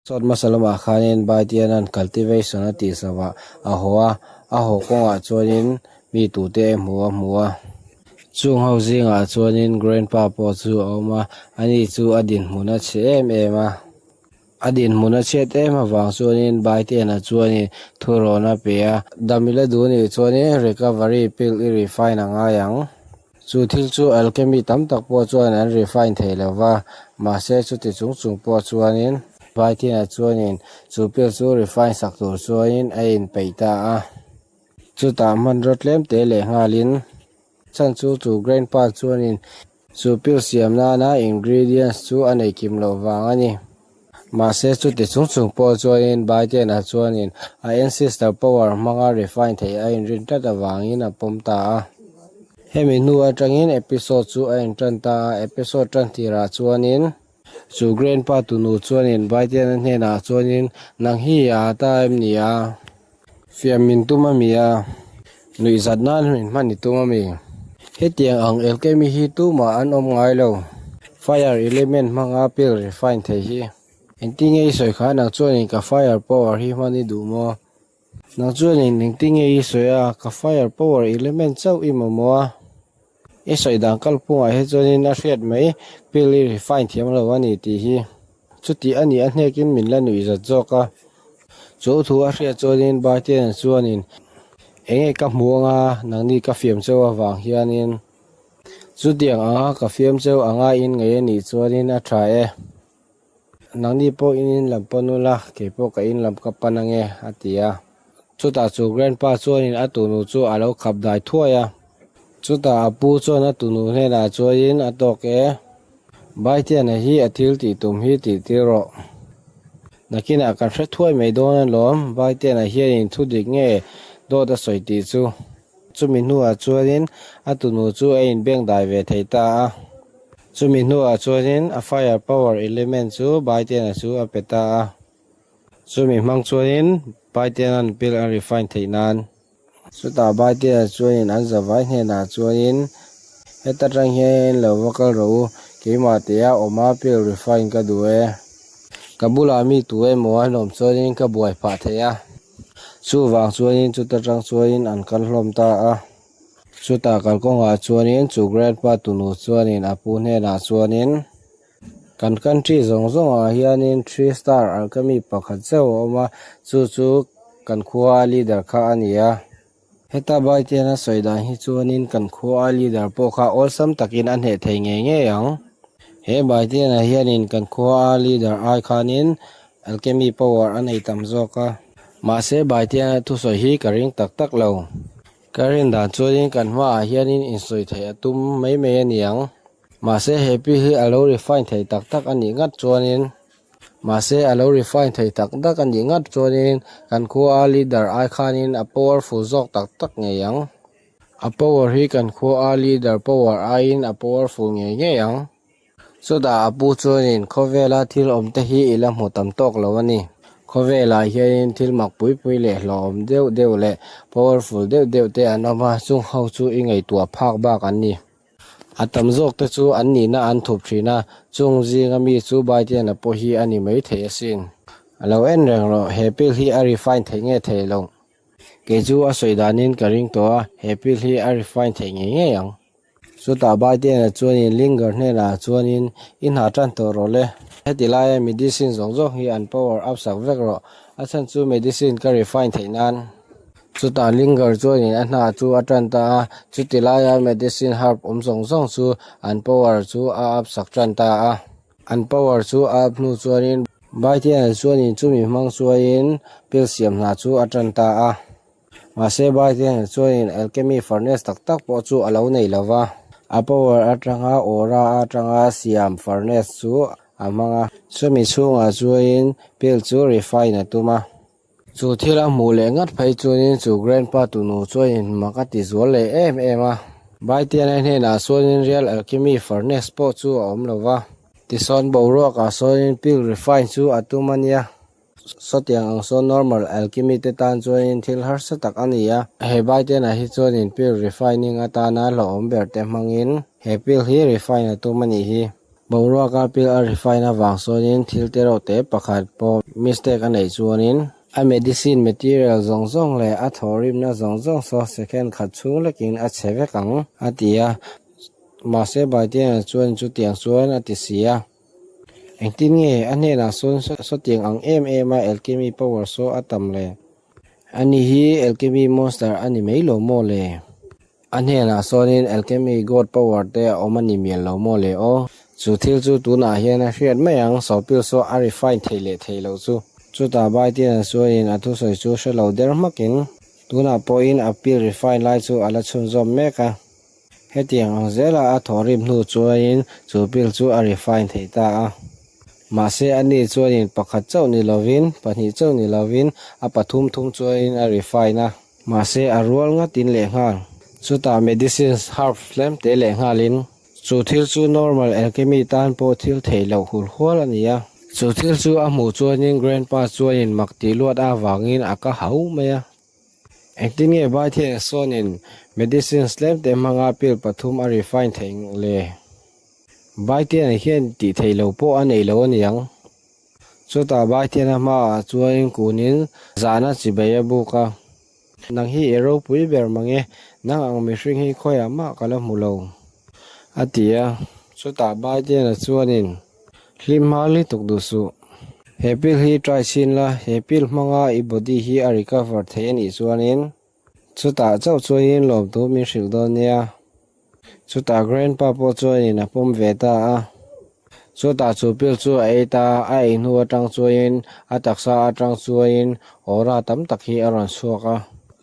Sawt hmasa lamah khanin Baitiana'n cultivation a tih zawhah a haw a, a haw kawngah chuanin mi tute hmu a hmu a. Chung ho zingah chuanin Grandpa pawh chu a awm a, ani chu a dinhmun a chhe em em a. A dinhmun a chhiat em avang chuanin Baitiana chuanin thurawn a pe a, Dam i la duh nih chuanin recovery pill i refine a ngai ang. Chu thil chu alchemy tam tak pawh chuan an refine thei lo va, mahse chuti chung chung pawh chuanin Vaithiana chuanin chu pill chu refine sak tur chuanin a inpeih ta a. Chutah hmanraw tlem te leh nghalin chhan chu chu Grandpa chuanin chu pill siam nana ingredients chu a nei kim loh vang a ni. Mahse chuti chung chung pawh chuanin Biden-a chuanin a ancestor power hmanga refine theih a inrin tlat avangin a pawm ta a. Hemi hnu atangin episode chu a intan ta a, episode tan tirah chuanin chu Grandpa tunu chuanin Biden-a hnenah chuanin Nang hi a ta em ni a? Fiam min tum a mi a? Nuihzat nan min hman i tum a mi? Hetiang ang elkemi hi tumah an awm ngai lo. Fire element hmanga pill refine thei hi. Engtinge i sawi kha nang chuanin ka fire power hi hman i duh maw? Nang chuanin engtinge i sawi a, ka fire power element chauh i mamawh a? I sawi dan kalphungah hi chuanin a hriat mai pill i refine thiam lo a ni tih hi. Chuti a nih a hnekin min la nuih zat zawk a. Chu thu a hriat chuanin Baitiana chuanin, Enge ka hmu anga nangni ka fiam cheu avang hianin chutiang anga ka fiam cheu anga in ngei a nih chuanin a tha e. Nangni pawh in in lam pan ula, kei pawh ka in lam ka pan ange, a ti a. Chutah chu Grandpa chuanin a tunu chu a lo khap dai thuai a. Chutah a pu chuan a tunu hnenah chuanin a tawk e, Baitiana hi a thil tih tum hi tih tir rawh. Nakinah kan hre thuai mai dawn alawm, Baitiana hianin thu dik nge dawt a sawi tih chu. Chumi hnuah chuanin a tunu chu a inbeng dai ve thei ta a. Chumi hnuah chuanin a fire power element chu Baitiana chu a pe ta a. Chumi hmang chuanin Baitiana'n pill a refine theih nan. Chutah Baitiana chuanin an zavai hnenah chuanin, Heta tang hian lo va kal rawh u, keimah tia awma pill refine ka duh e. Ka bulah mi tu emaw an awm chuanin ka buai phah thei a. Chuvang chuanin chuta tang chuanin an kal hlawm ta a. Chutah kalkawngah chuanin chu grandpa tunu chuanin a pu hnenah chuanin, Kan country zawng zawngah hianin three star alchemy pakhat chauh a awm a, chu chu kan khua leader kha a ni a. Heta Baitiana sawi dan hi chuanin kan khua leader pawh kha awlsam takin a hneh thei ngei ngei ang. He Baitiana hianin kan khua leader ai khanin alchemy power a nei tam zawk a. Mahse Baitiana thusawi hi ka ring tak tak lo. Ka rin dan chuanin kan hmaah hianin insawi theih a tum mai mai a ni ang. Mahse he pill hi a lo refine thei tak tak a nih ngat chuanin Mahse a lo refine thei tak tak a nih ngat chuanin kan khua leader ai khanin a powerful zawk tak tak ngei ang. A power hi kan khua leader power aiin a powerful ngei ngei ang. Chutah a pu chuanin khawvela thil awm te hi i la hmu tam tawk lo a ni. Khawvelah hianin thil mak pui pui leh hlauhawm deuh deuh leh powerful deuh deuh te an awm a, chung ho chu i ngaihtuah phak bak an ni. A tam zawk te chu an nihna an thup thin a, chung zinga mi chu Baitiana pawh hi a ni mai thei asin. A lo en reng rawh, he pill hi a refine theih nge thei lo? Kei chu a sawi danin ka ring tawh a, he pill hi a refine theih ngei ngei ang. Chutah Baitiana chuanin Linger hnenah chuanin, I hna tan tawh rawh le. Heti laia medicine zawng zawng hi an power up sak vek rawh, a chhan chu medicine ka refine theih nan. Chutah Linger chuanin a hna chu a tan ta a, chuti laia medicine herb awm zawng zawng chu an power chu a up sak tan ta a. An power chu a up hnu chuanin Baitiana chuanin chumi hmang chuain pill siam hna chu a tan ta a. Mahse Baitiana chuanin alchemy furnace tak tak pawh chu a lo nei lo va, a power atanga aura atanga siam furnace chu a hmang a, chumi chhungah chuanin pill chu refine a tum a. Chu thil a hmuh leh ngat phei chuanin chu Grandpa tunu chuanin mak a ti zual leh em em a. Baitiana hnenah sawiin Real Alchemy Furnace pawh chu a awm lo va. Tisawn boruakah sawiin Pill Refine chu a tum a nia. Sawtiang ang sawn Normal Alchemy te tan chuanin thil harsa tak a ni a. He Baitiana hi chuanin Pill Refining atana hlauhawm ber te hmangin he pill hi refine a tum a nih hi. Boruaka pill a refine avang sawnin thil te reuh te pakhat pawh mistake a neih chuanin a medicine material zawng zawng leh a thawhrimna zawng zawng saw second khat chhung lekin a chhe vek ang a ti a. Mahse Biden-a chuan chutiang chuan a ti si a. Engtin nge a hnenah sawn sawtiang ang em em a alchemy power saw a tam le? Ani hi alchemy monster a ni mai lo maw le? A hnenah sawnin alchemy god power te a awm a ni mial lo maw le aw? Chu thil chu tunah hian a hriat mai ang, sawpil saw a refine theih leh theih loh chu. Chutah Baitiana chuanin a thusawi chu hre lo der hmakin tunah pawhin a pil refine lai chu a la chhunzawm mek a. Hetiang ang zela a thawhrim hnu chuanin chu pill chu a refine thei ta a. Mahse ani chuanin pakhat chauh ni lovin, pahnih chauh ni lovin a pathum thum chuanin a refine a. Mahse a rual ngatin lehnghal. Chutah medicines herbs tlem te lehnghalin chu thil chu normal alchemy tan pawh thil theih loh hul hual a ni a. Chu thil chu a hmuh chuanin grandpa chuanin mak tih luat avangin a ka hau mai a. Engtin nge Baithian sawnin medicines tlem te hmanga pill pathum a refine theih le? Baithian hian tih theih lo pawh a nei lo aniang. Chutah Baithiana hmaah chuan kunin zahna chibei a buk a. Nang hi i ropui ber mange, nang ang mihring hi khawiah mah ka la hmu lo, a ti a. Chutah Baithiana chuanin Hlim hma lutuk duh suh. He pill hi try chhin la, he pill hmanga i body hi a recover thei a nih chuanin chutah chauh chuanin lawmtu min hrilh dawn nia. Chutah grandpa pawh chuanin a pawm ve ta a. Chutah chu pill chu a ei ta a, a ei hnu atang chuanin a taksa atang chuanin aura tam tak hi a rawn chhuak a.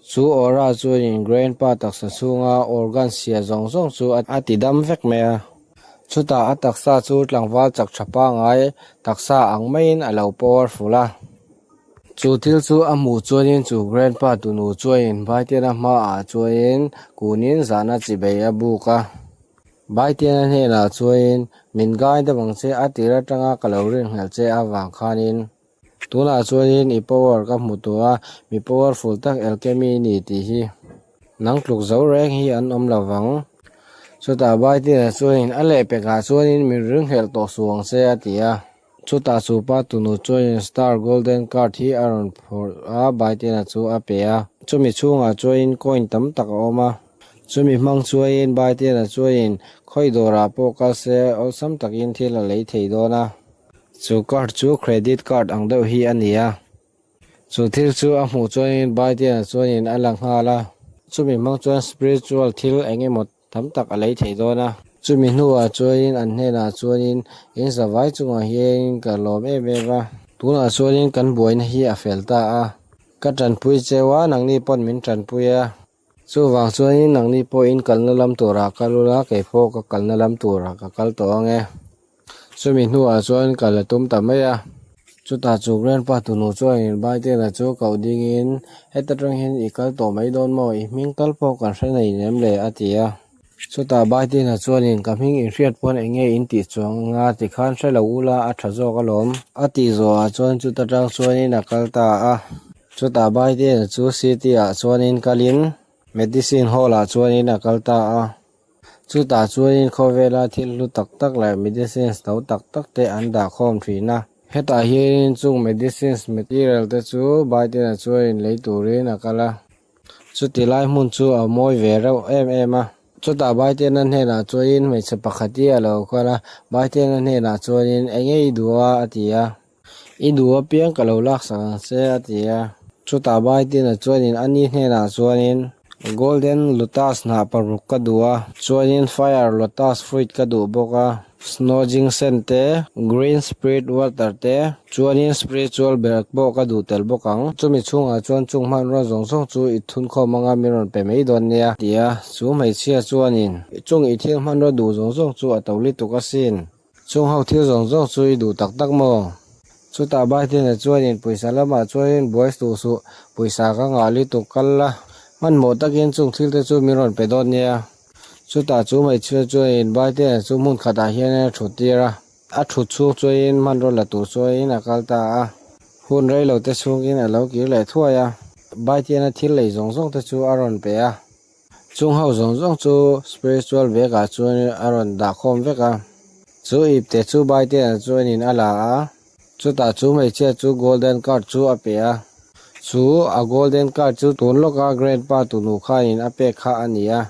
Chu aura chuanin grandpa taksa chhunga organ sia zawng zawng chu a ti dam vek mai a. Chutah a taksa chu tlangval chak tha pangngai taksa ang maiin a lo powerful a. Chu thil chu a hmuh chuanin chu grandpa tunu chuanin Bhaitiana hmaah chuanin kunin zahna chibei a buk a. Bhaitiana hnenah chuanin min gai deuh ang che a tir atanga ka lo rinhlelh che avang khanin tunah chuanin i power ka hmu tawh a, mi powerful tak alchemy i ni tih hi. Nang tluk zo reng hi an awm lo vang. Chutah Biden-a chuanin a lehpekah chuanin min ringhlelh tawh suh ang che a ti a. Chutah chu pa tunu chuanin Star Golden Card hi a rawn phawrh a, Biden-a chu a pe a. Chumi chhungah chuanin coin tam tak a awm a. Chumi hmang chuanin Biden-a chuanin khawi dawrah pawh kal se awlsam takin thil a lei thei dawn a. Chu card chu credit card ang deuh hi a ni a. Chu thil chu a hmuh chuanin Biden-a chuanin a la nghal a, chumi hmang chuan spiritual thil eng emaw tam tak a lei thei dawn a. Chumi hnuah chuanin an hnenah chuanin in zavai chungah hianin ka lawm em em a, tunah chuanin kan buaina hi a fel ta a, ka tanpui cheu a, nangni pawn min tanpui a. Chuvang chuanin nangni pawhin kalna lam turah kal ula, kei pawh ka kalna lam turah ka kal tawh ang e. Chumi hnuah chuan kal a tum ta mai a. Chutah chu Grandpa tunu chuanin Biden-a chu koh dingin, Heta tang hian i kal tawh mai dawn maw? I hming tal pawh kan hre nei nem le, a ti a. Chutah Biden-a chuanin, Ka hming inhriat pawn eng nge in tih chuang anga tikhan hre lo ula a tha zawk alawm, a tih zawhah chuan chuta tang chuanin a kal ta a. Chutah Biden-a chu city-ah chuanin kalin Medicine Hall-ah chuanin a kal ta a. Chutah chuanin khawvela thil hlu tak tak leh medicines to tak tak te an dah khawm thin a. Hetah hianin chung medicines material te chu Biden-a chuanin lei turin a kal a. Chuti lai hmun chu a mawi ve reuh em em a. Chutah Biden-a hnenah chuanin hmeichhe pakhat hi a lo kal a, Biden-a hnenah chuanin eng nge i duh a? a ti a. I duh apiang ka lo laksak ang che a ti a. Chutah Biden-a chuanin a ni hnenah chuanin Golden Lotus hnah paruk ka duh a, chuanin Fire Lotus fruit ka duh bawk a, Snow Ginseng te, Green Spirit Water te, chuanin Spiritual Bag pawh ka duh tel bawk ang. Chumi chhungah chuan chung hmanrua zawng zawng chu i thunkhawm anga min rawn pe mai dawn nia a ti a. Chu hmeichhia chuanin chung i thil hmanrua duh zawng zawng chu a to lutuk asin. Chung ho thil zawng zawng chu i duh tak tak maw? Chutah Biden-a chuanin pawisa lamah chuanin buai suh suh, pawisa ka ngah lutuk kal la, hmanhmawh takin chung thil te chu min rawn pe dawn nia. Chutah chu hmeichhia chuanin Biden-a chu hmun khatah hianin a thut tir a, a thut chhung chuanin hmanraw la tur chuanin a kal ta a. Hun rei lo te chhungin a lo kir leh thuai a, Biden-a thil lei zawng zawng te chu a rawn pe a. Chung ho zawng zawng chu spiritual bag ah chuan a rawn dah khawm vek a. Chu ipte chu Biden-a chuanin a la a, chutah chu hmeichhia chu golden card chu a pe a. Chu a golden card chu tun lawka grandpa tunu khanin a pek kha a ni a.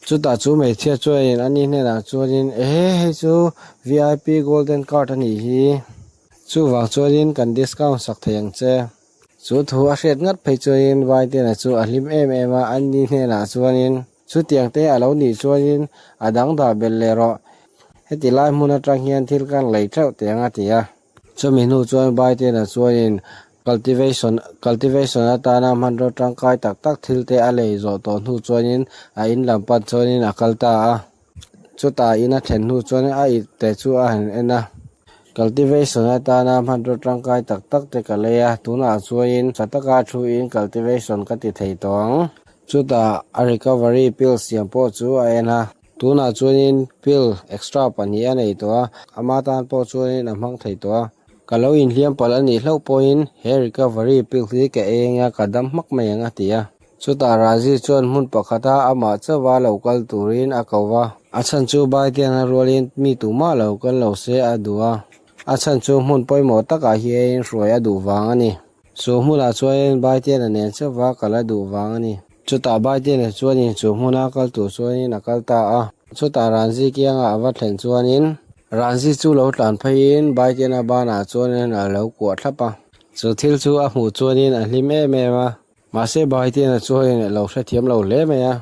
Chutah chu hmeichhia chuanin ani hnenah chuanin, Ehe, hei chu vip golden card a nih hi. Chuvang chuanin kan discount sak thei ang che. Chu thu a hriat ngat phei chuanin Biden-a chu a hlim em em a, ani hnenah chuanin chutiang te a lo nih chuanin a dang dah belh leh rawh. Heti lai hmun atang hian thil kan lei theuh teh ang a ti a. Chumi hnu chuan Biden-a chuanin cultivation cultivation atana hmanraw tangkai tak tak thil te a lei zawh tawh hnu chuanin a in lam pan chuanin a kal ta a. Chutah in a thlen hnu chuan a ip te chu a han en a, Cultivation atana hmanraw tangkai tak tak te ka lei a, tunah chuanin tha taka thuin cultivation ka ti thei tawh ang. Chutah a recovery pill siam pawh chu a en a, tunah chuanin pill extra pahnih a nei tawh a, ama tan pawh chuanin a hmang thei tawh a. Ka lo inhliam palh a nih hlauh pawhin he recovery pill hi ka ei anga ka dam hmak mai ang a ti a. Chutah Razi chuan hmun pakhata amah chauha lo kal turin a ko va. A chhan chu Biden-a rualin mi tumah lo kal lo se a duh a, a chhan chu hmun pawimawh takah hian hruai a duh vang a ni. Chu hmunah chuanin Biden-a nen chauha kal a duh vang a ni. Chutah Biden-a chuanin chu hmuna kal tur chuanin a kal ta a. Chutah Razi kiangah a va thlen chuanin Razi chu lo tlan pheiin Biden-a banah chuanin a lo kuah thlap a. Chu thil chu a hmuh chuanin a hlim em em a. Mahse Biden-a chuan a lo hrethiam lo hle mai a,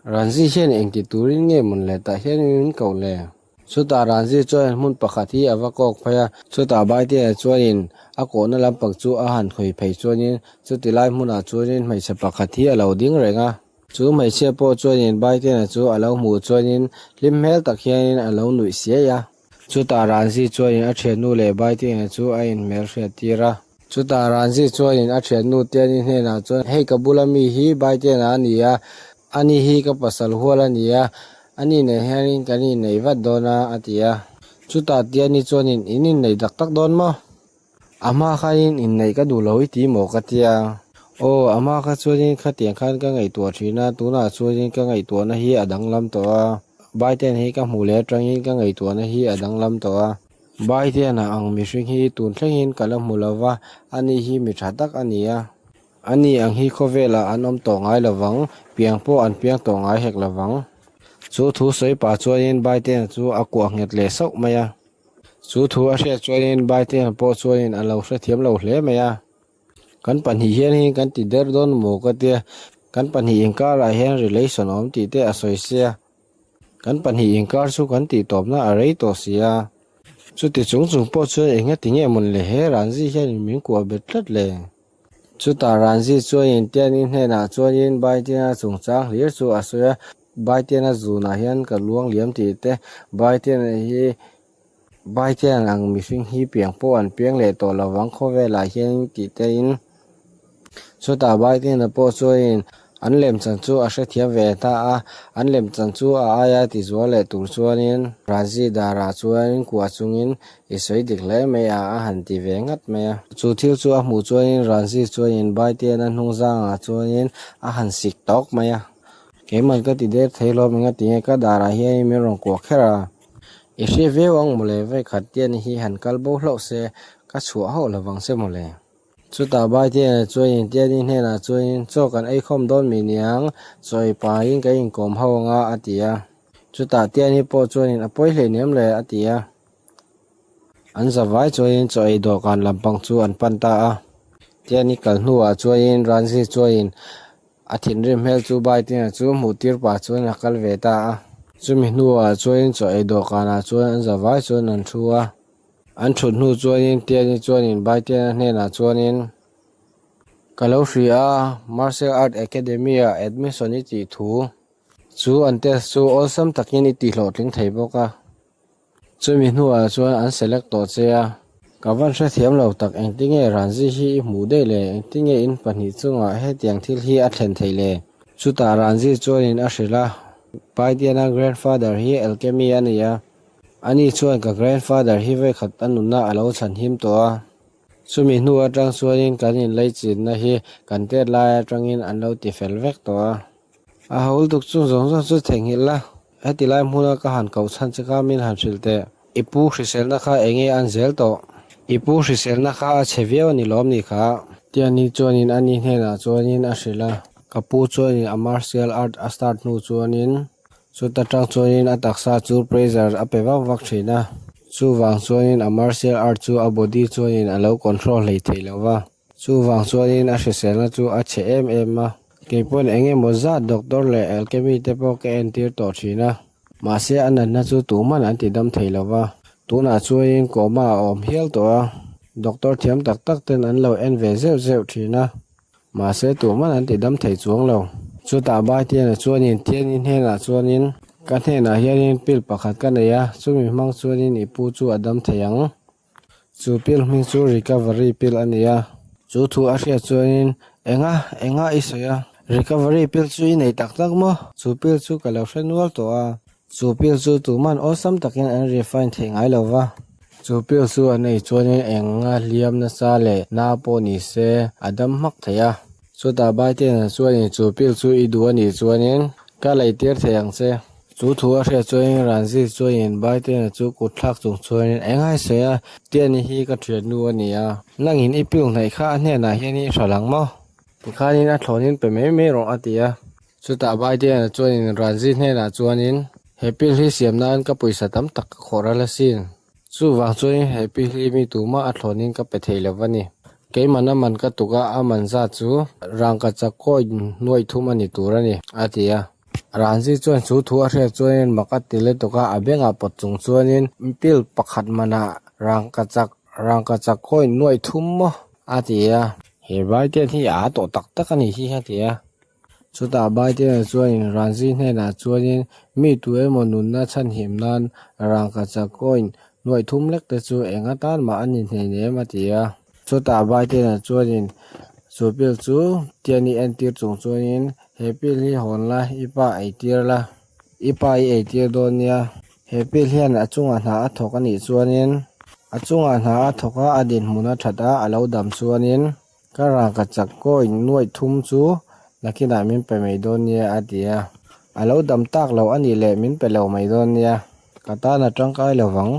Ranji hian engti turin nge mawn le tah hian min koh le? Chutah Ranji chuan hmun pakhat hi a va kawk phei a, chutah Biden-a chuanin a kawhna lampang chu a han hawi phei chuanin chuti lai hmunah chuanin hmeichhe pakhat hi a lo ding reng a. Chu hmeichhia pawh chuanin Biden-a chu a lo hmuh chuanin hlim hmel tak hianin a lo nuih siai a. Chutah Ranji chuanin a thiannu leh Biden-a chu a inhmelhriat tir a. Chutah Ranji chuanin a thiannu Tiani hnenah chuan, Hei ka bula mi hi Biden-a a ni a, ani hi ka pasal hual a ni a, ani nen hianin kan innei vat dawn a, a ti a. Chutah Tiani chuanin, In innei tak tak dawn maw? A hma khanin inneih ka duh lo i ti maw ka tia. Aw, a hma kha chuanin khatiang khan ka ngaihtuah thin a, tunah chuanin ka ngaihtuahna hi a danglam tawh a. Biden hi ka hmuh leh atangin ka ngaihtuahna hi a danglam tawh a. Biden-a ang mihring hi tun thlengin ka la hmu lo va, ani hi mi tha tak a ni a. Ani ang hi khawvelah an awm tawh ngai lo vang, piang pawh an piang tawh ngai hek lo vang. Chu thu sawi pah chuanin Biden-a chu a kuah nghet leh sauh mai a. Chu thu a hriat chuanin Biden-a pawh chuanin a lo hrethiam lo hle mai a. Kan pahnih hian hi kan ti der dawn maw ka tia, kan pahnih inkarah hian relation a awm tih te a sawi sia. Kan pahnih inkar chu kan tih tawpna a rei tawh si a. Chuti chung chung pawh chuan eng nga ti nge mawn le he Ranji hianin min kuah bet tlat le. Chutah Ranji chuanin Tiani hnenah chuanin Baitiana chungchang hlir chu a sawi a, Baitiana zunah hian ka luang liam tih te, Baitiana hi Baitian ang mihring hi piang pawh an piang leh tawh lovang khawvelah hian tih tein. Chutah Biden-a pawh chuanin an lemchan chu a hrethiam ve ta a, an lemchan chu a aia tizual leh tur chuanin Razi darah chuanin kuah chungin i sawi dik hle mai a, a han ti ve ngat mai a. Chu thil chu a hmuh chuanin Razi chuanin Biden-a hnung zangah chuanin a han sik tawk mai a. Keiman ka ti der thei lawm engati nge ka darah hianin min rawn kuah kher a. I hre viau ang mawle, vekhat tian hi han kal bo hlauh se ka chhuah hauh lovang che mawle. Chutah Baitiana chuanin Tiani hnenah chuanin, Chaw kan ei khawm dawn mi niang, chaw ei pahin kan inkawm ho anga, a ti a. Chutah Tiani pawh chuanin, A pawi hleinem le, a ti a. An zavai chuanin chaw ei dawhkan lampang chu an pan ta a. Tiani kal hnuah chuanin Ranji chuanin a thinrim hmel chu Baitiana chu hmuh tir pah chuan a kal ve ta a. Chumi hnuah chuanin chaw ei dawhkanah chuan an zavai chuan an thu a. An thut hnu chuanin Tiani chuanin Baitiana hnenah chuanin, Ka lo hria a, Martial Art Academy-ah admission i tih thu chu an test chu awlsam takin i tihhlawhtling thei bawk a. Chumi hnuah chuan an select tawh che a. Ka van hrethiam lo tak engtinge Ranji hi i hmuh daih le, engtinge in pahnih chungah hetiang thil hi a thlen theih le? Chutah Ranji chuanin a hrilh a, Baitiana grandfather hi alchemy a ni a. Ani chuan ka grandfather hi vekhat a nunna a lo chhan him tawh a, chumi hnu atang chuanin kan inleichinna hi kan tet lai atangin an lo ti fel vek tawh a. A hawl tuk chung zawng zawng chu theihnghilh la, heti lai hmuna ka han koh chhan che kha min han hrilh teh. I pu hriselna kha enge an zel tawh? I pu hriselna kha a chhe viau a ni lawm ni kha? Tiani chuanin a ni hnenah chuanin a hrilh a. Ka pu chuanin a martial art a start hnu chuanin chuta tang chuanin a taksa chu pressure a pe vak vak thin a. Chuvang chuanin a martial art chu a body chuanin a lo control hlei thei lo va. Chuvang chuanin a hriselna chu a chhe em em a, kei pawn eng emaw zat doctor leh alchemy te pawh ka entir tawh thin a, mahse a natna chu tuman an ti dam thei lo va, tunah chuanin coma a awm hial tawh a, doctor thiam tak tak ten an lo en ve zeuh zeuh thin a, mahse tuman an ti dam thei chuang lo. Chutah Baitiana chuanin Tiani hnenah chuanin, Ka hnenah hianin pill pakhat ka nei a, chumi hmang chuanin i pu chu a dam thei ang. Chu pill hming chu recovery pill a ni a. Chu thu a hriat chuanin, Enga, enga i sawi a? Recovery pill chu i nei tak tak maw? Chu pill chu ka lo hre nual tawh a. Chu pill chu tuman awlsam takin an refine theih ngai lo va. Chu pill chu an ei chuanin enga hliam nasa leh na pawh ni se a dam hmak thei a. Chutah Baitiana chuanin chu pill chu i duh a nih chuanin ka leitir thei ang che. Chu thu a hriat chuanin Ranjit chuanin Baitiana chu kut thlak chung chuanin eng ai sawi a, Tiani hi ka thiannu a ni a, nangin i pill hnaih kha a hnenah hian i hral ang maw? Tikhanin a thlawnin pe mai mai rawh a ti a. Chutah Baitiana chuanin Ranjit hnenah chuanin he pill hi siam nan ka pawisa tam tak ka khawh ral asin. Chuvang chuanin he pi hi mi tumah a thlawnin ka pe thei lo va ni. Keimahna man ka tuk a, a man zat chu rangkachak kawi nuaih thum a ni tur a ni, a ti a. Ranji chuan chu thu a hriat chuanin mak a ti lutuk a, a bengah pawt chung chuanin pil pakhat manah rangkachak rangkachak kawi nuaih thum maw? a ti a. He Baiten hi a tawh tak tak a nih hi, a ti a. Chutah Baitena chuanin Ranji hnenah chuanin mi tu emaw nunna chhanhim nan rangkachak coin nuaih thum lek te chu eng atan mah a ni hnen em a ti a. Chutah Baitena chuanin chu pil chu Tiani entir chung chuanin he pil hi hawn la i pa eitir la, i pa i eitir dawn nia. He pil hian a chungah hna a thawk a nih chuanin a chungah hna a thawk a, a dinhmun a that a, a lo dam chuanin Ka rangkachak coin nuaih thum chu nakinah min pe mai dawn nia a ti a. A lo dam tak lo a nih leh min pe lo mai dawn nia. Ka tan a tangkai lo vang.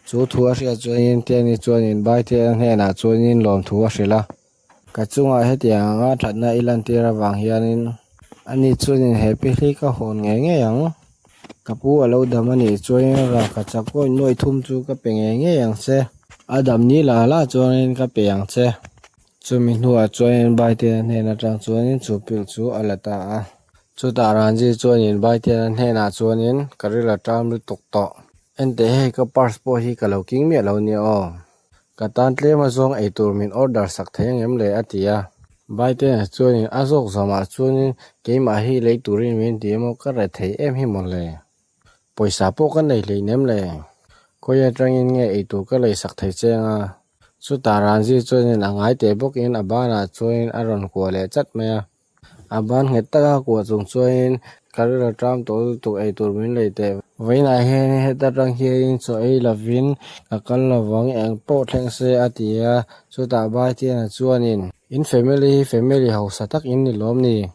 Chu thu a hriat chuanin Tiani chuanin Baithiana hnenah chuanin lawmthu a hrilh a. Ka chungah hetiang anga thatna i lantir avang hianin ani chuanin he pi hli ka hawn ngei ngei ang. Ka pu a lo dam a nih chuanin rangkachak coin nuaih thum chu ka pe ngei ngei ang che. A dam ni la la chuanin ka pe ang che. Chumi hnuah chuanin Baitena hnen atang chuanin chu pil chu a la ta a. Chutah Ranji chuanin Baitena hnenah chuanin ka ril a ṭam lutuk tawh. Enteh hei ka purse pawh hi ka lo king miah lo nia aw. Ka tan tlem a zawng eitur min order sak thei ang em le a ti a. Baitena chuanin a zawk zawmah chuanin keimah hi lei turin min ti emaw ka re thei em hi mawle. Pawisa pawh ka nei hleinem le. Khawi atangin nge eitur ka lei sak thei che anga? Chutah Ranji chuanin a ngai teh bawkin a banah chuanin a rawn kuah leh chat mai a. A ban nghet taka kuah chung chuanin ka ril a ṭam tawh lutuk eitur min lei teh. Vawiinah hianin heta tang hianin chaw ei lovin ka kal lovang eng pawh thleng se a ti a. Chutah Baitiana chuanin, In family hi family hausa tak in ni lawm ni?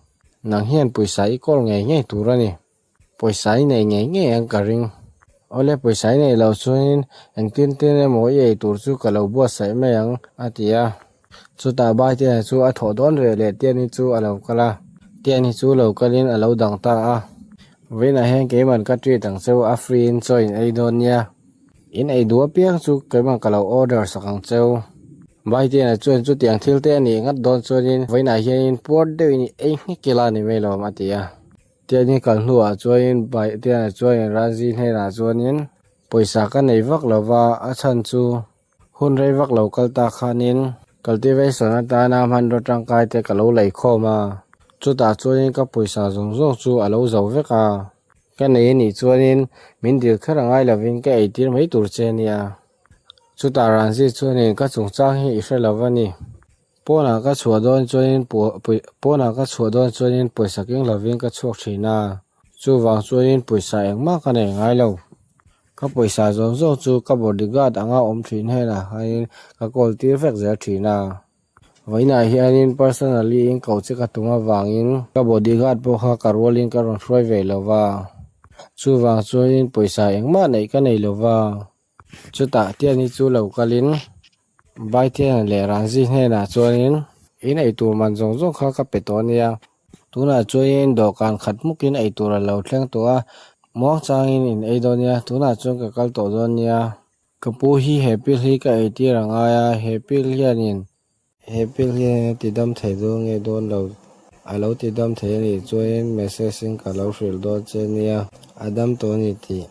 Nang hian pawisa i kawl ngei ngei tur a ni. Pawisa i nei ngei ngei ang ka ring. Awle pawisa i nei loh chuanin engtin tin emaw i ei tur chu ka lo buatsaih mai ang a ti a. Chutah Baitiana chu a thawh dawn ve leh Tiani chu a lo kal a. Tiani chu lo kalin a lo dang ta a. Vawiinah hian keiman ka treat ang cheu a free in chaw in ei dawn nia. In ei duh apiang chu keiman ka lo order sak ang cheu. Baitiana chuan chutiang thil te a nih ngat dawn chuanin vawiinah hianin puar deuhin i ei nghek ila ni mai lo a ti a. Tiani kal hnuah chuanin Baihtiana chuanin Ranji hnenah chuanin pawisa ka nei vak lo va, a chhan chu hun rei vak lo kal ta khanin cultivation atana hmanraw tangkai te ka lo lei khawm a, chutah chuanin ka pawisa zawng zawng chu a lo zo vek a, ka nei anih chuanin min dil kher angai lovin ka eitir mai tur che ania. Chutah Ranji chuanin ka chungchang hi i hre lo va ni. Pawnah ka chhuah dawn chuanin pawnah ka chhuah dawn chuanin pawisa keng lovin ka chhuak thin a, chuvang chuanin pawisa engmah ka nei ngai lo. Ka pawisa zawng zawng chu ka bodyguard anga awm thin hnenah khanin ka kawl tir vek zel thin a. Vawiinah hianin personally in ko che ka tum avangin ka bodyguard pawh kha ka rualin ka rawn hruai ve lo va, chuvang chuanin pawisa engmah neih ka nei lo va. Chutah Tiani chu lo kalin Baitiana leh Ranzi hnenah chuanin, In eitur man zawng zawng kha ka pe tawh a nia. Tunah chuanin dawhkan khat hmukin eitur a lo thleng tawh a, muangchangin in ei dawn nia, tunah chuan ka kal tawh dawn nia. Ka pu hi he pil hi ka eitir a ngai a, he pil hianin he pil hianin a ti dam thei dawn nge dawn lo, a lo ti dam thei a nih chuanin message in ka lo hrilh dawn che nia, a dam tawh a ni tih,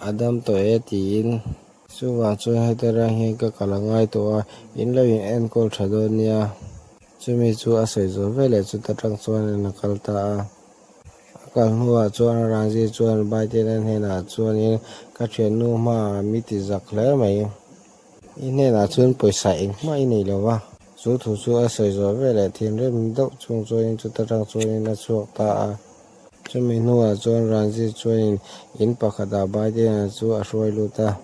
a dam tawh e tiin. Chuvang chuan heta rang hian ka kal a ngai tawh a, in lo in enkawl tha dawn nia. Chumi chu a sawi zawh veleh chuta tang chuanin a kal ta a. A kal hnuah chuan Ranji chuan Biden-a hnenah chuanin, Ka thiannu hmaah mi ti zak hle mai. I hnenah chuan pawisa engmah i nei lo va. Chu thu chu a sawi zawh veleh thinrim deuh chung chuanin chuta tang chuanin a chhuak ta a. Chumi hnuah chuan Ranji chuanin in pakhatah Biden-a chu a hruai lut a.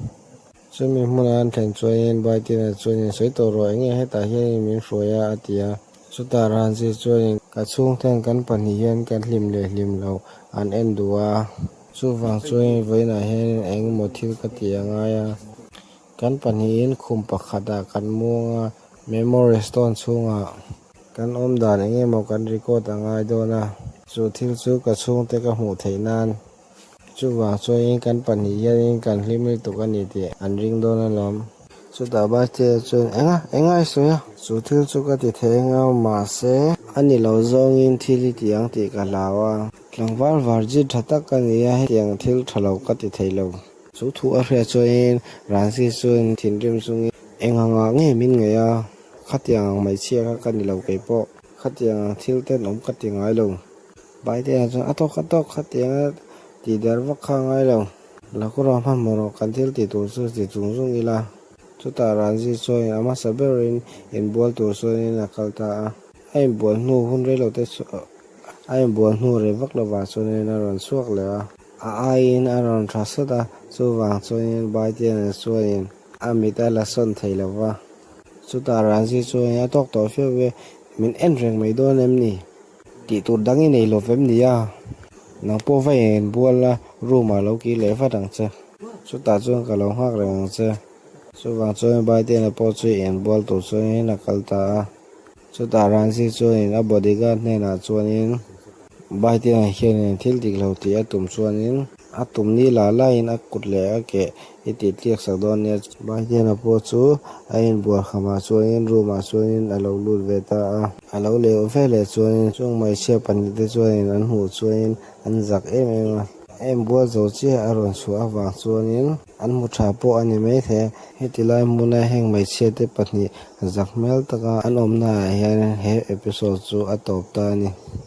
Chumi hmunah an thlen chuanin Biden-a chuanin sawi tawh rawh enge hetah hianin min hruai a a ti a. Chutah Ranji chuanin ka chhungten kan pahnih hian kan hlim leh hlim lo an en duh a. Chuvang chuanin vawiinah hianin eng emaw thil ka ti a ngai a. Kan pahnihin khum pakhatah kan muang a, memory stone chhungah kan awm dan eng emaw kan record a ngai dawn a. Chu thil chu ka chhungte ka hmuh theih nan Chuvang chuanin kan pahnih hianin kan hlim lutuk a ni tih an ring dawn alawm. Chutah Baite chuan, Enga? Enga i sawi a? Chu thil chu ka ti thei anga, mahse, a ni lo zawngin thil i ti ang tih ka hlau a. Tlangval varjit tha tak ka ni a, hetiang thil tha lo ka ti thei lo. Chu thu a hriat chuanin Ransi chuan thinrim chungin, Enga ngah nge min ngaih a? Khatiang ang hmeichhia kha ka ni lo keipawh. Khatiang ang thil tenawm ka ti ngai lo. Biden-a chuan a tawk a tawk khatianga tih der vak kha a ngai lo. Lakura hmanhmawh rawh kan thil tih tur chu ti chung chung ila. Chutah Ranji chuanin a hmasa berin inbual tur chuanin a kal ta a. A inbual hnu hun rei lo te chu a inbual hnu rei vak lovah chuanin a rawn chhuak leh a. A aiin a rawn tha sawt a, chuvang chuanin Biden-a chuanin a mit a la sawn thei lo va. Chutah Ranji chuanin a tawk tawh viau e, min en reng mai dawn em ni? Tih tur dang i nei lo vem nia, nang pawh va in bual la, room ah lo kir leh vat ang che. Chutah chuan ka lo nghak reng ang che. Chuvang chuan Biden-a pawh chu in bual tur chuanin a kal ta a. Chutah Ranji chuanin a bodyguard hnenah chuanin Biden-a hianin thil dik lo tih a tum chuanin a tum ni la laiin a kut leh a keh i tih tliak sak dawn nia. Biden-a pawh chu a inbual khamah chuanin room ah chuanin a lo lut ve ta a. A lo leh veleh chuanin chung hmeichhia pahnihte chuanin an hmuh chuanin an zak em em a. A inbual zo chiah a rawn chhuah avang chuanin an hmu tha pawh a ni maithei a. Heti lai hmuna heng hmeichhiate pahnih zak hmel taka an awmnaah hian he episode chu a tawp ta a ni.